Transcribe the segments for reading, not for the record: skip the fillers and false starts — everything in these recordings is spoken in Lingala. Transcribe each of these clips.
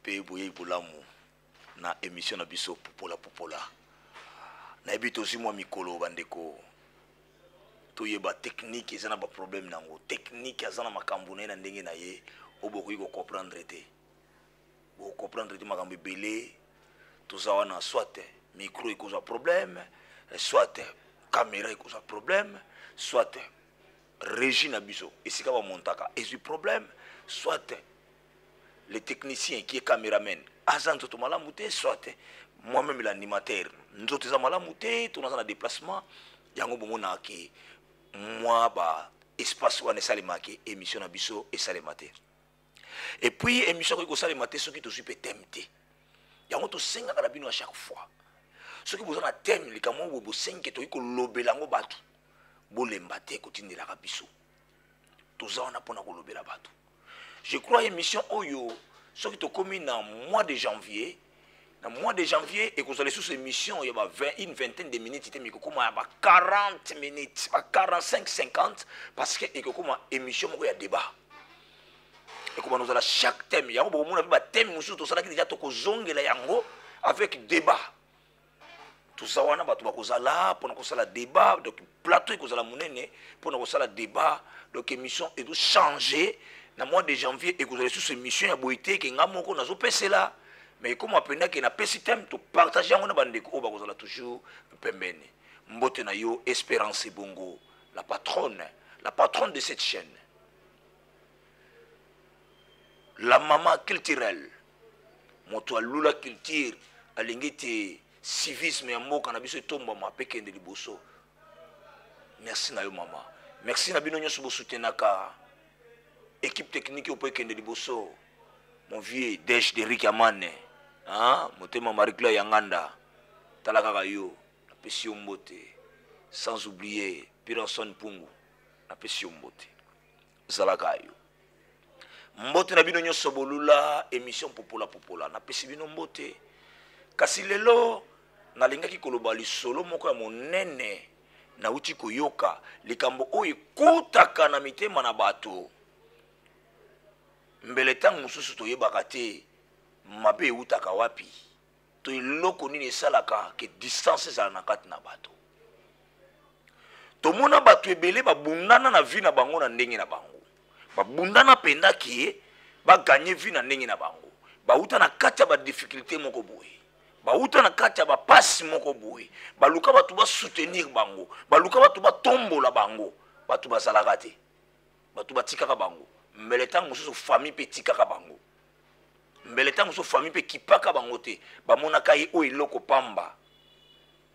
Mpe boyei bolamu na émission na biso Pupola Pupola. Nayebi tozwi mwa mikolo, bandeko, toyeba technique eza na baproblème na yango. Technique aza na makambo na ye na ndenge na ye oyo bokoki kocomprendre te, bocomprendre te makambo ebele. Toza wana, soit micro ekozwa problème, soit caméra ekozwa problème, soit régie na biso esika bamontaka ezwi problème, soit le technicien qui est caméraman aza nzoto malamu te, soit moi-même l'animateur nzoto eza malamu te, to naza na déplacement. Yango bomonaka ke mwa ba espace wana esalemaka émission na biso esalema te. Et puis émission ekoki kosalema te soki tozwi mpe thème te. Yango tosengaka na bino à chaque fois, soki boza na thème, likambo oyo bosengi ke tokoki kolobela yango, bato bolemba te kotindelaka biso. Toza wana mpona kolobela bato. Je crois émission oyo, soki tokomi na mois de janvier, na mois de janvier ekozala lisusu émission ya ba 20, une vingtaine de minutes te, mais ekokóma ya ba 40 minutes, ba 45, 50, parce que ekokóma émission moko ya débat. Ekobanda kozala chaque thème. Yango bokomona mpe bathème mosusu tosalaki déjà, tokozongela yango avec débat. Toza wana, bato bakozala mpona kosala débat. Donc plateau ekozala monene mpona kosala débat. Donc émission ezochanger na mois de janvier. Ekozala lisusu émission ya boye te ke nga moko nazopesela, mais ekoma mpenza ke napesi thème, topartage yango na bandeko oyo bakozala toujours pembeni. Mbote na yo, Espérance Bongo, la patronne, la patronne de cette chaîne, la maman culturelle, moto alula culture, alingi te civisme ya mboka na biso etombama mpe kende liboso. Merci na yo, mama. Merci na bino nyonso bosoutenaka équipe technique oyo mpo ekende liboso. Mon vieux Dej Derik Amane, hein? Motema Marie Claire Yanganda, tala kaka yo, napesi yo mbote. Sans oublier Piranson Pungu, napesi yo mbote, zalaka yo. Mbote na bino nyonso bolula émission Popola Popola, napesi bino mbote. Kasi lelo nalingaki koloba lisolo moko ya monene. Nauti koyoka likambo oyo ekutaka na mitema na bato. Mbele ntango mosusu toyebaka te mabe eutaka wapi, to eloko nini esalaka ke distance ezala na kati na bato. Tomona bato ebele babundana na vie na bango na ndenge na bango, babundana mpenza ke bagagner vie na ndenge na bango, bauta na kati ya badifficulté moko boye, bauta na kati ya bapasi moko boye, baluka bato basoutenir bango, baluka bato batombola bango, bato bazalaka te, bato batikaka bango. Mbele ntango mosusu famille mpe etikaka bango, mbele ntango mosusu famille mpe ekipaka bango te, bamonaka ye oyo eloko pamba,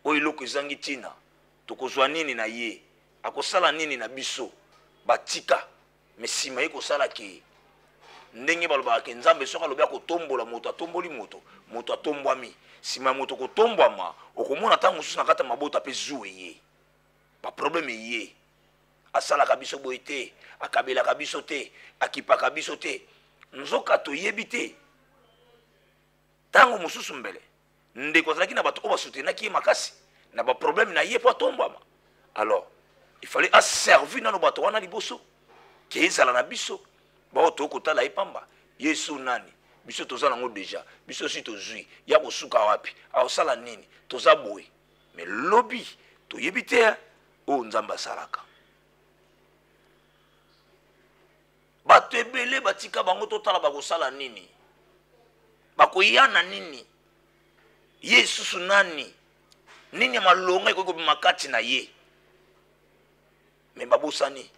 oyo eloko ezangi ntina, tokozwa nini na ye, akosala nini na biso, batika. Mais nsima ye kosala ke ndenge balobaka ke Nzambe soki alobi akotombola moto, atomboli moto, moto atombwami. Nsima ya moto kotombwama, okomona ntango mosusu na kati ya mabota mpe zuwa eye, baproblème eye: asalaka biso boye te, akabelaka biso te, akipaka biso te. Nzoka toyebi te, ntango mosusu mbele ndeko azalaki na bato oyo basoutenaki ye makasi na baproblème na ye mpo atombwama. Alors il fallait aservi nano bato wana liboso ke ezala na biso bao tokotala ye pamba. Yesu nani? Biso toza nango déjà, biso si tozwi ya kosuka wapi, akosala nini, toza boye. Mais lobi toyebi te oyo Nzambe asalaka. Bato ebele batika bango, totala bakosala nini, bakoya na nini, ye lisusu nani, nini ya malonga ekoki kobima kati na ye. Mais babosani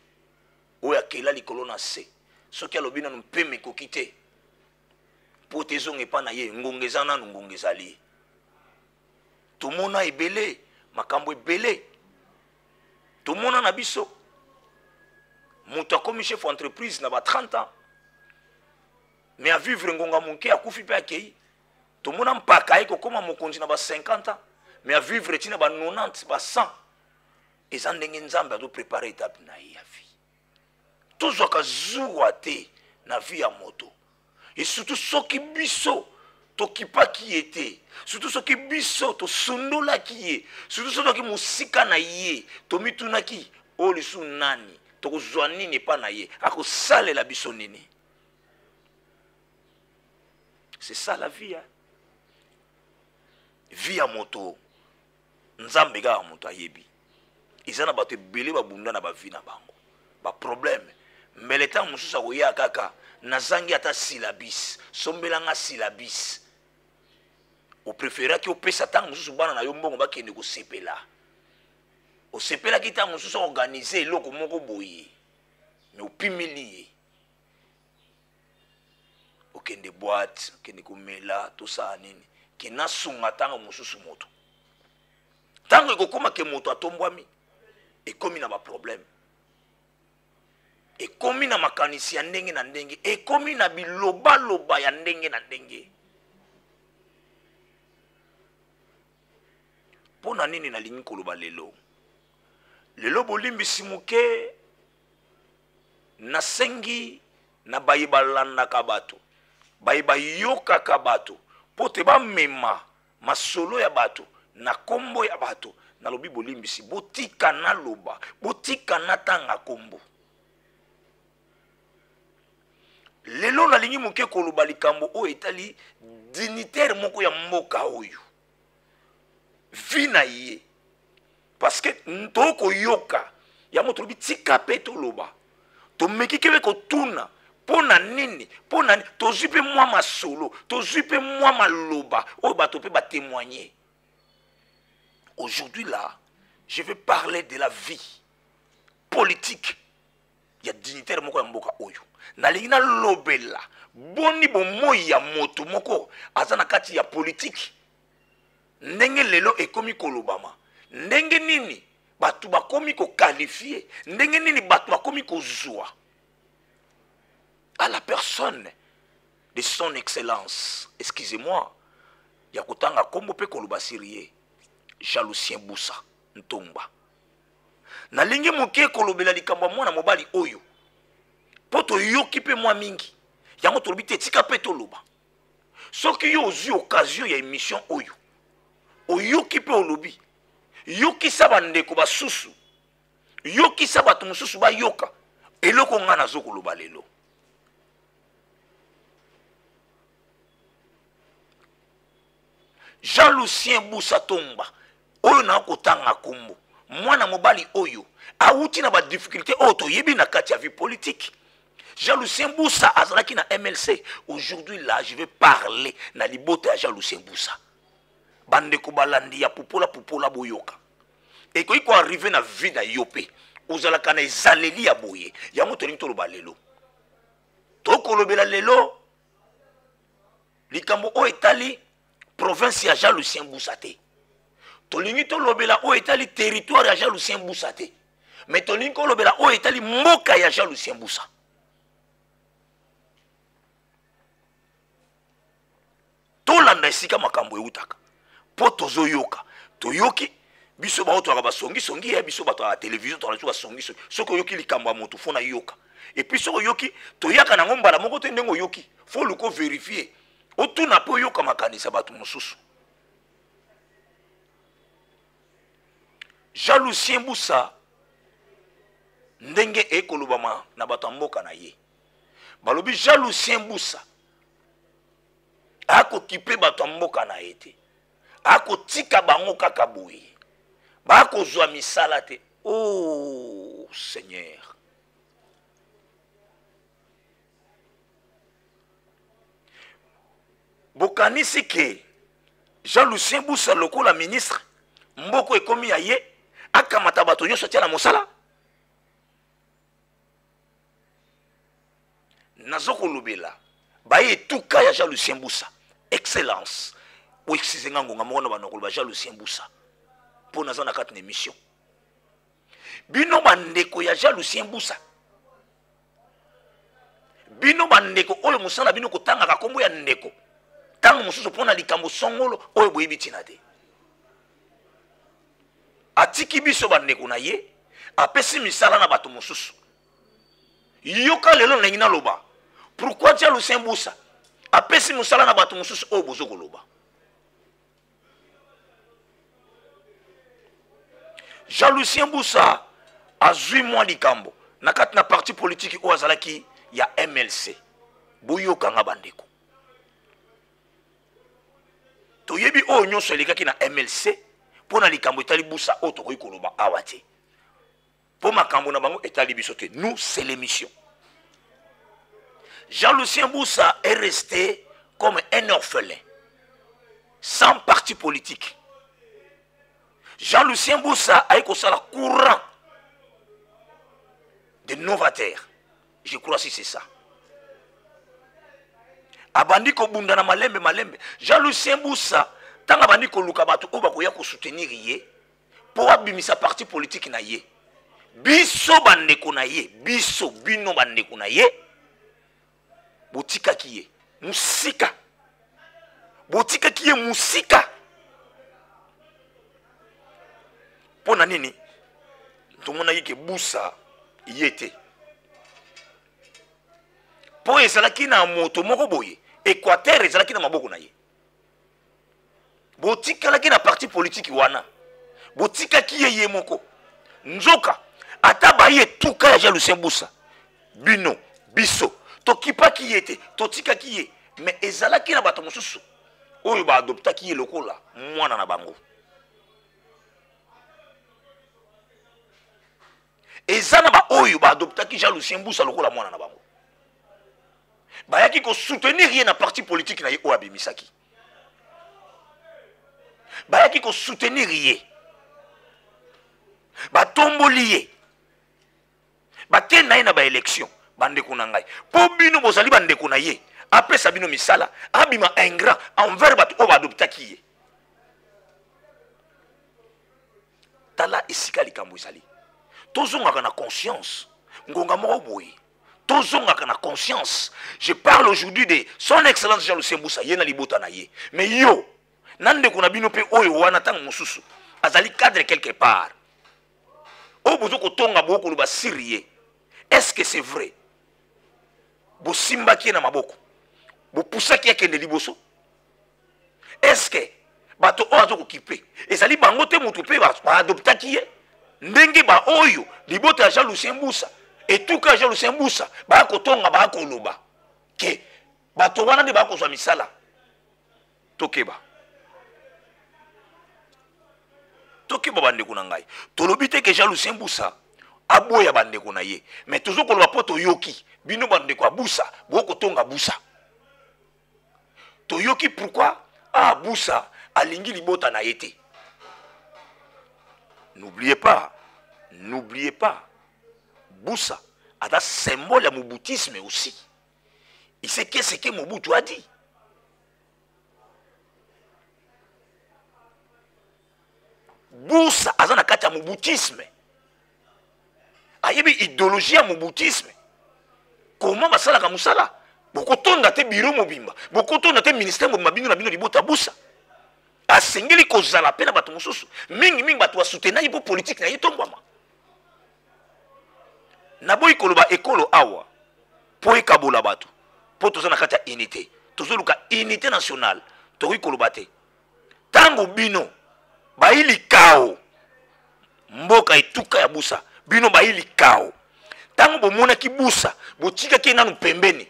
oyo akela likolo na se. Soki alobi nanu mpema ekoki te mpo te ezonga epa na ye, ngonga eza nanu, ngonga ezali. Tomona ebele, makambo ebele tomona na biso. Moto akomi chef entreprise na ba 30 ans, mais avivre ngonga moke, akufi mpe akei. Tomona mpaka ye kokóma mokonzi na ba 50 ans, mais avivre ntina ba 90, ba 100. Eza ndenge Nzambe azoprépare étape na ye ya vie. Tozwaka zuwa te na vie ya moto, et surtout soki biso tokipaki ye te, surtout soki biso tosundolaki ye, surtout soki toki mosika na ye, tomitunaki oyo lisusu nani, tokozwa nini epa na ye, akosalela biso nini. C'est ça la vie, hein? Vie ya moto, Nzambe kaka moto ayebi. Eza na bato ebele babunda na ba vie na bango. Ba problème. Mbele ntango mosusu akoya kaka nazangi ata syllabus, sombela nga syllabus. Opreferaki opesa ntango mosusu bana na yo mbongo bakende kosepela. Osepelaki ntango mosusu organiser eloko moko boye, mais opimeli ye. Okende boîte, okende komela, tosala nini? Ke nasunga ntango mosusu moto. Ntango ekokoma ke moto atombwami, ekomi na ba problème. Ekomi na makanisi ya ndenge na ndenge, ekomi na bilobaloba ya ndenge na ndenge. Mpo na nini nalingi koloba lelo? Lelo bolimbisi moke, nasengi na baye balandaka bato, baye bayokaka bato, mpo te bamema masolo ya bato na kombo ya bato. Nalobi bolimbisi, botika naloba, botika natanga kombo. Lelo nalingi moke koloba likambo oyo etali dignitaire moko ya mboka oyo, vie na ye, parce que tokoyoka yango, tolobi tika pe toloba, tomeki kebe kotuna mpo na nini, mpo na nini tozwi mpe mwa masolo, tozwi mpe mwa maloba oyo bato mpe batémoigner. Aujourd'hui là, je vais parler de la vie politique ya dignitaire moko ya mboka oyo. Nalingi nalobela boni bomoi ya moto moko aza na kati ya politique, ndenge lelo ekomi kolobama, ndenge nini bato bakomi koqualifier, ndenge nini bato bakomi kozwa à la personne de son excellence, excusez-moi ya kotanga kombo mpe koloba sirie, Jean-Lucien Bussa Ntomba. Nalingi moke kolobela likambo ya mwana mobali oyo, mpo toyoki mpe mwa mingi yango, tolobi te tika mpe toloba. Soki yo ozwi occasion ya émission oyo, oyoki mpe olobi, yokisa bandeko basusu, yokisa bato mosusu bayoka eloko nga nazo koloba lelo. Jean-Lucien Bussa Tomba oyo na kotanga kombo, mwana mobali oyo awuti na ba difficulté oyo toyebi na kati ya vie politique. Jean-Lucien Bussa azalaki na MLC. Aujourd'hui là, je vais parler na libota ya Jean-Lucien Bussa. Bandeko balandi ya Pupola Pupola boyoka. Ekoki ko arriver na vie na yo pe. Ozalaka na ezaleli ya boye. Yango tolingi toloba lelo. Tokolobela lelo likambo oyo etali province ya Jean-Lucien Bussa te. Tolingi tolobela oyo etali territoire ya Jean-Lucien Bussa te. Mais tolingi kolobela oyo etali mboka ya Jean-Lucien Bussa. Tolanda esika makambo eutaka po tozoyoka, toyoki biso bango toyaka basongisongi ya biso bato ya télévision, toyaka biso basongisongi. Soki oyoki likambo ya moto, fo nayoka. Et puis soki oyoki, toyaka nango mbala moko te ndenge oyoki, fo oluka ovérifie, otuna mpe oyoka makanisi ya bato mosusu. Jean-Lucien Bussa, ndenge ekolobama na bato ya mboka na ye, balobi Jean-Lucien Bussa akokipe bato ya mboka na ye te, akotika bango kaka boye, bakozwa misala te. Oh Seigneur, bokanisi ke Jean-Lucien Bussa lokola ministre mboko ekomi ya ye, akamata bato nyonso atia na mosala? Nazo kolobela baye etuka ya Jean-Lucien Bussa, excellence. Oyo excuse nga ngonga moko na bana koloba Jean-Lucien Bussa mpo naza na kati na émission. Bino bandeko ya Jean-Lucien Bussa, bino bandeko oyo mosala bino kotangaka kombo ya ndeko ntango mosusu mpo na likambo songolo oyo boyebi ntina te, atiki biso bandeko na ye, apesi misala na bato mosusu. Yoka lelo ndenge naloba, pourquoi Jean-Lucien Bussa apesi mosala na bato mosusu oyo bozo koloba? Jean-Lucien Bussa azwi mwa likambo na kati na parti politique oyo azalaki ya MLC. Boyokanga bandeko. Toyebi oyo nyonso elekaki na MLC mpo na likambo etali Busa oyo tokoki koloba awa te. Mpo makambo na bango etali biso te. Nous, c'est l'émission. Jean-Lucien Bussa est resté comme un orphelin, sans parti politique. Jean-Lucien Bussa a eu ça courant de novateurs. Je crois si c'est ça. Abandi kobunda na malembe malembe. Jean-Lucien Bussa, tant abandi koluka bato oyo bakoya kosoutenir ye mpo abimisa parti politique na ye. Biso bandeko na ye, biso bino bandeko na ye, botikaki ye mosika, botikaki ye mosika. Mpo na nini? Tomonaki ke Bussa ye te, mpo ezalaki na moto moko boye, Équateur ezalaki na maboko na ye. Botikalaki na parti politique wana, botikaki ye ye moko. Nzoka ata bayi etuka ya Jean-Lucien Bussa, bino biso tokipaki ye te, totikaki ye, mais ezalaki na bato mosusu oyo baadoptaki ye lokola mwana na bango. Eza na baoyo baadoptaki Jean-Lucien Bussa lokola mwana na bango, bayaki kosoutenir ye na parti politique na ye oyo abimisaki, bayaki kosoutenir ye, batomboli ye, bakei na ye na baélection. Bandeko na ngai, mpo bino bozali bandeko na ye, apesa bino misala, abima ingrat envers bato oyo baadoptaki ye. Tala esika likambo ezali, tozongaka na conscience ngonga moko boye, tozongaka na conscience. Je parle aujourd'hui de son excellence Jean-Lucien Bussa, ye na libota na ye, mais yo na ndeko na bino mpe oyo wana ntango mosusu azali cadre quelque part, oyo bozo kotonga boyo koloba sur ye, est-ce que c'est vrai? Bosimbaki ye na maboko, bopusaki akende liboso. Est-ce que bato oyo azo kokipe ezali bango te moto mpe baadoptaki ye ndenge ba oyo libota ya Jean-Lucien Bussa, etuka ya Jean-Lucien Bussa, baya kotonga, baya koloba ke bato wana nde baya kozwa misala. Tokeba, tokeba bandeko na ngai. Tolobi te ke Jean-Lucien Bussa aboya bandeko na ye, mais tozo koloba mpo toyoki bino bandeko ya Bussa bokotonga Bussa. Toyoki pourquoi Bussa alingi libota na ye te. N'oubliez pas, n'oubliez pas, Bussa aza symbole ya mobutisme aussi. Il sait qu'est-ce que Mobutu a dit. Bussa aza na kati ya mobutisme, ayebi idéologie ya mobutisme, comment basalaka mosala. Bokotonda te bureau mobimba, bokotonda te ministère mobimba, bino na bino libota Bussa. Asengeli kozala pe na bato mosusu mingi mingi, bato basoutenaki mpo politique na ye etombwama. Naboyi koloba ekolo awa mpo ekabola bato, mpo toza na kati ya unité, tozoluka unité nationale, tokoki koloba te. Ntango bino bayi likao mboka etuka ya Bussa, bino bayi likao, ntango bomonaki Bussa botikaki ye nanu pembeni,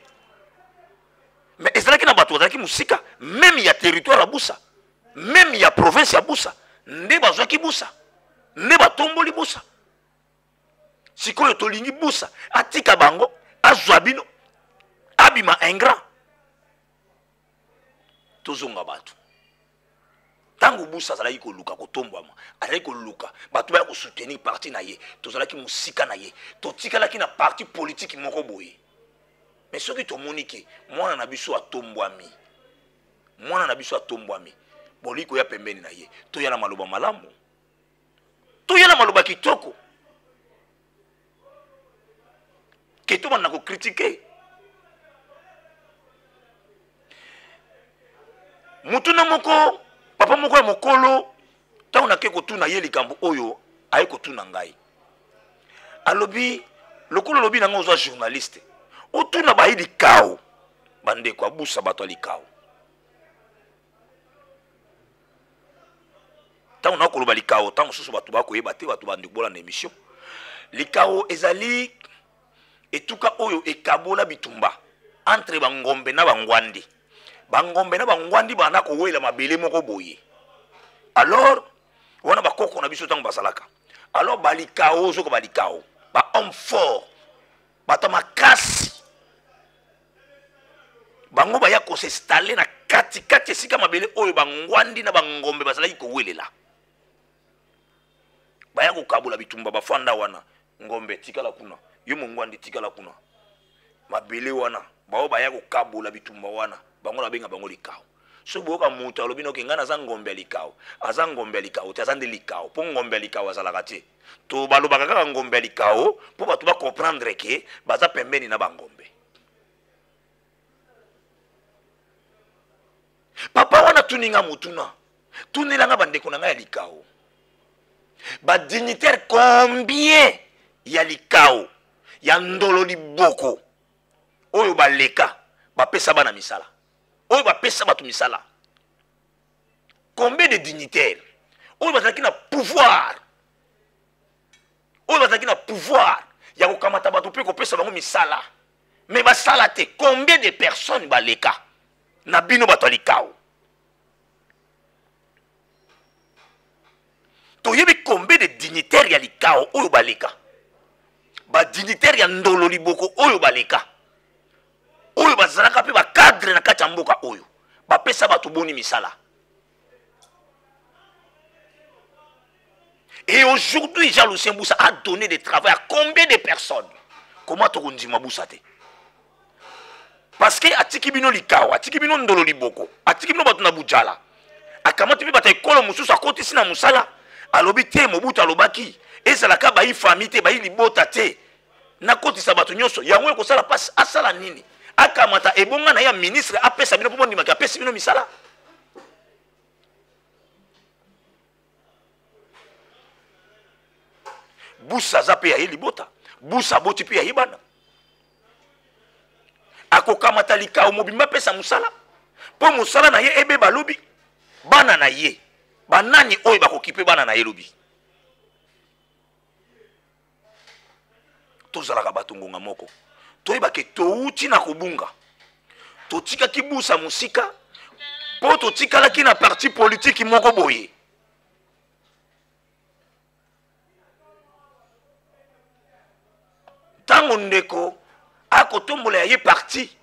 mais ezalaki na bato bazalaki mosika meme ya territoire ya Bussa, meme ya province ya Bussa, nde bazwaki Bussa, nde batomboli Bussa. Sikoyo tolingi Bussa atika bango, azwa bino, abima ingrat. Tozonga bato. Ntango Bussa azalaki koluka kotombwama, azalaki koluka bato baya kosoutenir parti na ye, tozalaki mosika na ye, totikalaki na parti politique moko boye. Mais soki tomoni ke mwana na biso atombwami, mwana na biso atombwami, bolingi koya pembeni na ye, toya na maloba malamu, toya na maloba kitoko, ke tobanda kokritike motuna moko. Papa moko ya mokolo, ntango nake kotuna ye likambo oyo aye kotuna ngai, alobi lokola olobi na ngai ozwa journaliste, otuna bayi likao, bandeko abusa bato ya likao. Ntango nakoloba likao, ntango mosusu bato bakoyeba te, bato bandeko bolanda émission. Likao ezali etuka oyo ekabola bitumba entre bangombe na bangwandi. Bangombe na bangwandi banda kowela mabele moko boye. Alors wana bakoko na biso ntango bazalaka, alors balikao, ozoka balikao, ba homme fort, bato makasi, bango baya kos'installer na katikati esika mabele oyo bangwandi na bangombe bazalaki kowelela. Baya kokabola bitumba, bafanda wana, ngombe tikala kuna, yo mongwandi tikala kuna. Mabele wana bao baya kokabola bitumba wana, bango nabenga bango likao. Soki boyoka moto alobi noke ngai naza ngombe ya likao, aza ngombe ya likao te, aza nde likao, mpo ngombe ya likao azalaka te. To balobaka kaka ngombe ya likao mpo bato bacomprendre ke baza pembeni na bangombe. Papa wana tuni nga motuna, tunela nga bandeko na ngai ya likao, badignitaire combien ya likao ya ndolo liboko oyo baleka bapesa bana misala, oyo bapesa bato misala? Combien de dignitaires oyo bazalaki na pouvoir, oyo bazalaki na pouvoir ya kokamata bato mpe kopesa bango misala, mais basala te? Combien de personnes baleka na bino bato ya likao? Toyebi combien de dignitaires ya likao oyo baleka, badignitaire ya ndolo liboko oyo baleka, oyo bazalaka mpe bacadre na kati ya mboka oyo bapesa bato boni misala. Et aujourd'hui, Jean-Lucien Bussa a donné des travaux à combien de personnes? Comment tokondima Bussa te? Parce que atiki bino likao, atiki bino ndolo liboko, atiki bino bato na bujala, akamati mpe bato ya ekolo mosusu akotisi na mosala. Alobi te, Mobutu alobaki ezalaka bayi famille te, bayi libota te, nakotisa bato nyonso. Yango ekosala mpasi. Asala nini? Akamata ebonga na ye ya ministre, apesa bino mpo bondimaki apesi bino misala. Busa aza mpe ya ye libota, Busa aboti mpe ya ye bana, akokamata likao mobimba apesa mosala mpo mosala na ye ebeba lobi. Bana na ye banani oyo bakokipe bana na ye lobi? Tozalaka bato ngonga moko, toyebake touti na kobunga, totikaki Busa mosika mpo totikalaki na parti politiki moko boye. Ntango ndeko akotombola ya ye parti,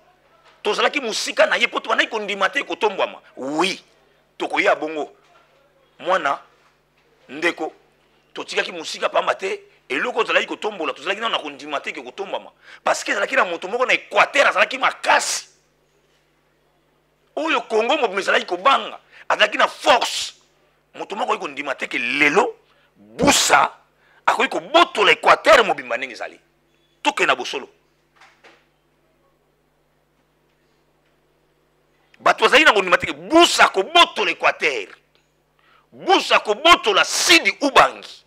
tozalaki mosika na ye mpo tobandaki kondima te ekotombwama. Oui, tokoya bongo mwana ndeko, totikaki mosika pamba te eloko ozalaki kotombola, tozalaki nano na kondima te ke kotombwama, parce que ezalaki na moto moko na Équateur azalaki makasi, oyo Congo mobima ezalaki kobanga, azalaki na force. Moto moko akoki kondima te ke lelo Busa akoki kobotola Équateur mobimba ndenge ezali. Tokende na bosolo, bato bazalaki na kondima te ke Busa akobotola Équateur, Busa kobotola Sidi Ubangi,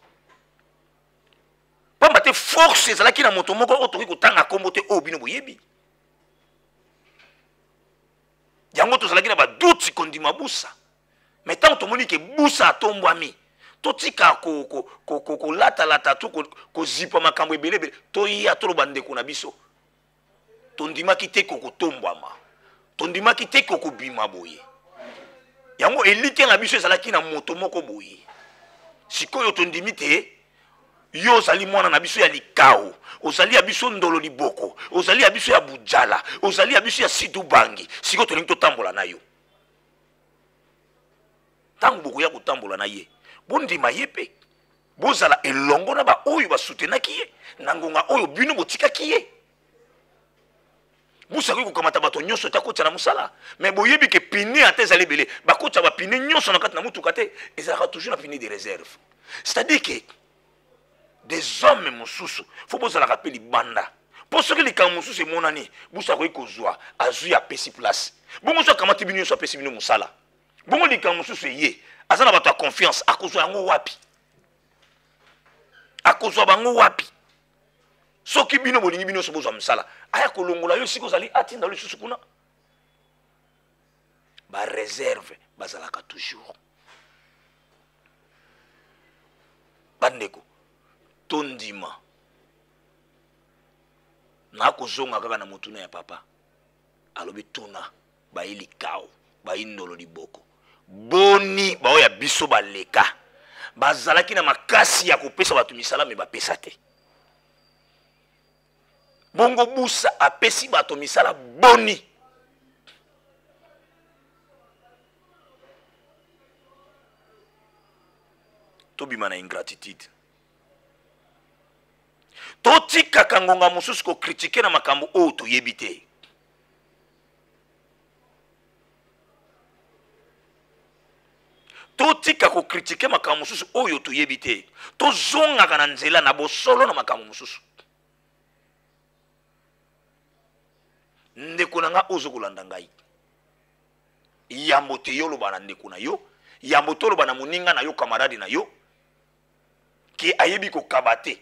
pamba te force ezalaki na moto moko oyo tokoki kotanga nkombo te, oyo bino boyebi yango. Tozalaki na baduti kondima Busa, mais ntango tomoni ke Busa atombwami, totika kolatalata to kozipa makambo ebele ebele, toya toloba ndeko na biso, tondimaki te kokotombwama, tondimaki te kokobima boye. Yango elikya na biso ezalaki na moto moko boye. Sikoyo tondimi te, yo ozali mwana na biso ya likao, ozali ya biso ndolo liboko, ozali ya biso ya bujala, ozali ya biso ya Sidubangi. Sikoyo tolingi totambola na yo. Ntango bokoya kotambola na ye, bondima ye mpe bozala elongo na baoyo basutenaki ye na ngonga oyo bino botikaki ye. Busa akoki kokamata bato nyonso te akotisa na mosala, mais boyebi ke pine ata ezali ebele, bakotisa bapine nyonso na kati na motuka te, ezalaka toujours na pine de réserve. C'est-à-dire que des hommes mosusu fo bozalaka mpe libanda, mpo soki likambo mosusu emonani, Busa akoki kozwa, azwi, apesi place. Bongo so akamati bino nyonso, apesi bino mosala, bongo likambo mosusu eye, aza na bato ya confiance, akozwa yango wapi? Akozwa bango wapi? Soki bino bolingi bino nyonso bozwa mosala, aya kolongola yo esika ozali, atinda yo lisusu kuna. Bareserve bazalaka toujours. Bandeko, tondima nakozonga kaka na motuna ya papa. Alobi tuna. Bayi likao, bayi ndolo liboko. Boni baoyo ya biso baleka bazalaki na makasi ya kopesa bato misala me bapesa te. Bongo Busa apesi bato misala boni? Tobima na ingratitude. Totikaka ngonga mosusu kokritike na makambo oyo toyebi te. Totika kokritike makambo mosusu oyo toyebi te. Tozongaka na nzela na bosolo na makambo mosusu. Ndeko na ngai ozo kolanda ngai, yambo te yo oloba na ndeko na yo, yambo te oloba na moninga na yo, camarade na yo, ke ayebi kokaba te,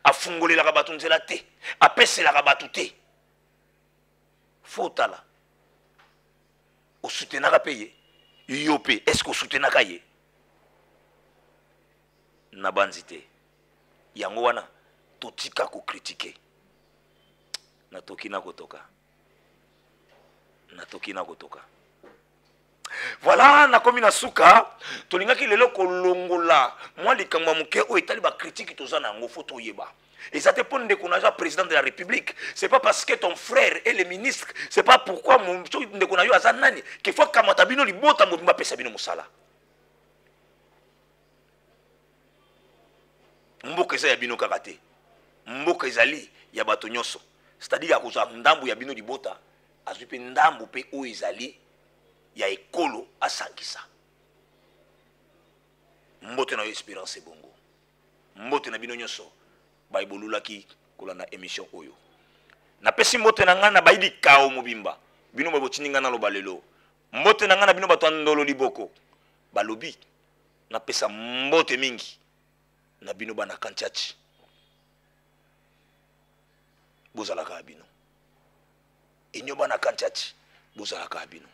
afungolelaka bato nzela te, apeselaka bato te. Fo otala, osutenaka mpe ye, yo mpe est-ce que osutenaka ye? Nabanzi te. Yango wana totika kokritike. Natoki na kotoka, natoki na kotoka. Voilà, nakomi na suka. Tolingaki lelo kolongola mwa likambo ya moke oyo etali bakritike toza na yango. Fo toyeba, eza te mpo ndeko na yo président de la République, c'est pas parce que ton frère est le ministre, c'est pas pourquoi soki ndeko na yo aza nani ke fo akamata bino libota mobimba apesa bino mosala. Mboka eza ya bino kaka te, mboka ezali ya bato nyonso. C'est-à-dire akozwa ndambu ya bino libota, azwi mpe ndambu mpe oyo ezali ya ekolo asangisa. Mbote na yo Espérance Ebongo, mbote na bino nyonso baye bolulaki kolanda émission oyo. Napesi mbote na ngai na bayi likao mobimba, bino baye botindi ngai naloba lelo. Mbote na ngai na bino bato ya ndolo liboko, balobi napesa mbote mingi na bino bana Kantiachi, bozalaka ya bino enyo, bana Kantiachi bozalaka ya bino.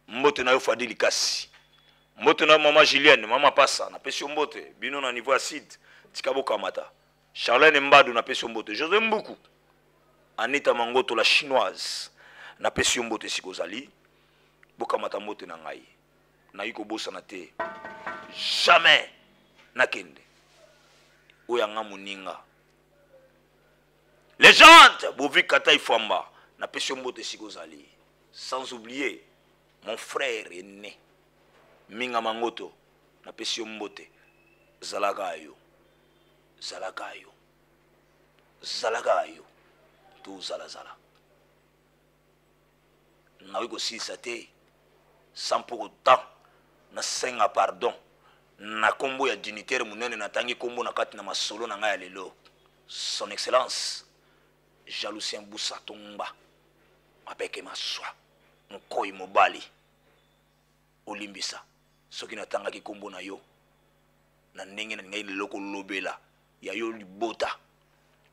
Mbote na yo Fadili Kasi, mbote na yo mama Julienne, mama Pasa, napesi yo mbote. Bino na niveau ya sud tika bokamata. Charlène Mbadu, napesi yo mbote. José Mbuku, Anita Mangoto la chinoise, napesi yo mbote esika ozali. Bokamata mbote na ngai. Nayi kobosana te, jamais nakende oyo anga moninga légende Bovi Kata Ifwamba, napesi yo mbote esika ozali. Sans oublier mon frère aîné Minga Mangoto, napesi yo mbote. Zalaka yo, zalaka yo, zalaka yo, tozalazala. Nakoki kosilisa te sans pour autant nasenga pardon na kombo ya dignitaire monene natangi kombo na kati na masolo na ngai ya lelo, son excellence Jean-Lucien Bussa Tongba Mapeke Maswa Nkoi mobali. Olimbisa soki natangaki kombo na yo na ndenge nalingaki lelo kolobela ya yo libota.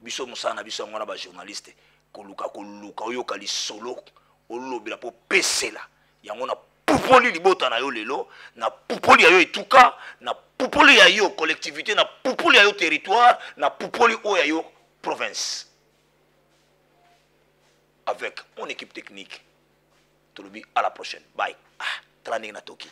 Biso mosala na biso yango wana, bajournaliste, koluka koluka oyoka lisolo olobela mpo pesela yango. Na pupoli libota na yo lelo, na pupoli ya yo etuka, na pupoli ya yo collectivité, na pupoli ya yo territoire, na pupoli oyo ya yo province. Avec mon équipe technique, tolobi à la prochaine, bye. Ah, tala ndenge natoki.